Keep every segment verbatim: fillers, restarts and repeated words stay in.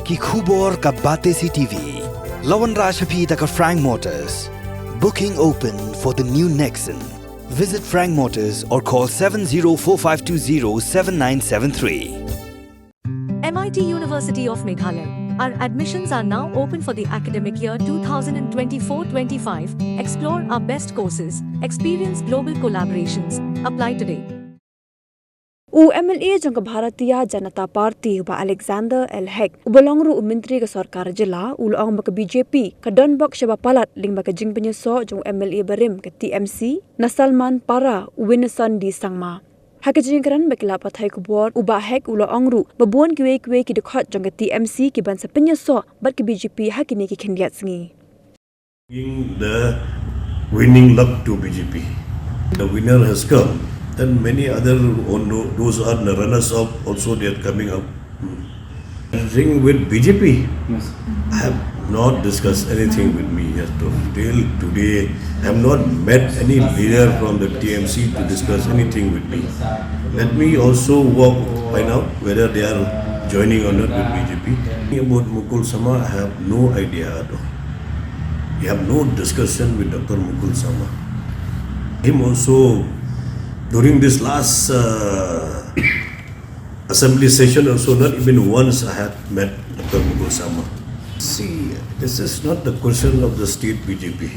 Ki khubor ka Batesi T V. La wanrah sha phi da ka Frank Motors. Booking open for the new Nexon. Visit Frank Motors or call seven zero four five two zero seven nine seven three. M I T University of Meghalaya. Our admissions are now open for the academic year two thousand twenty-four twenty-five. Explore our best courses, experience global collaborations. Apply today. U M L A jong ka Bharatiya Janata Party, u Bah Alexander L Hek, uba long ruh u Myntri ka Sorkar Jylla, u la ong ba ka B J P ka don bok shaba palat lyngba ka jingpynïasoh jong u M L A barim ka T M C, na Salman Para, u Winason D Sangma. Ha ka jingkren bad ki lad pathai khubor, u Bah Hek u la ong ruh ba bun kiwei kiwei ki dkhot jong ka T M C ki ban sa pynïasoh bad ka B J P ha kine ki khyndiat sngi. Being the winning luck to B J P. The winner has come. Then many other, on tho-, those are the runners up also, they are coming up. Hmm. The thing with B J P, yes. I have not discussed anything with me yet. Though. Till today, I have not met any leader from the T M C to discuss anything with me. Let me also walk, find out whether they are joining or not with B J P. About Mukul Sangma, I have no idea at all. We have no discussion with Doctor Mukul Sangma. Him also, during this last, uh, assembly session also, not even once I had met Doctor Mukul Sangma. See, this is not the question of the state B J P.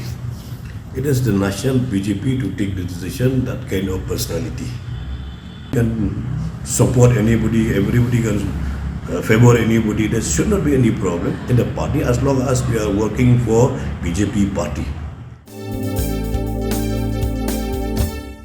It is the national B J P to take the decision, that kind of personality. Can support anybody, everybody can, uh, favor anybody. There should not be any problem in the party as long as we are working for B J P party.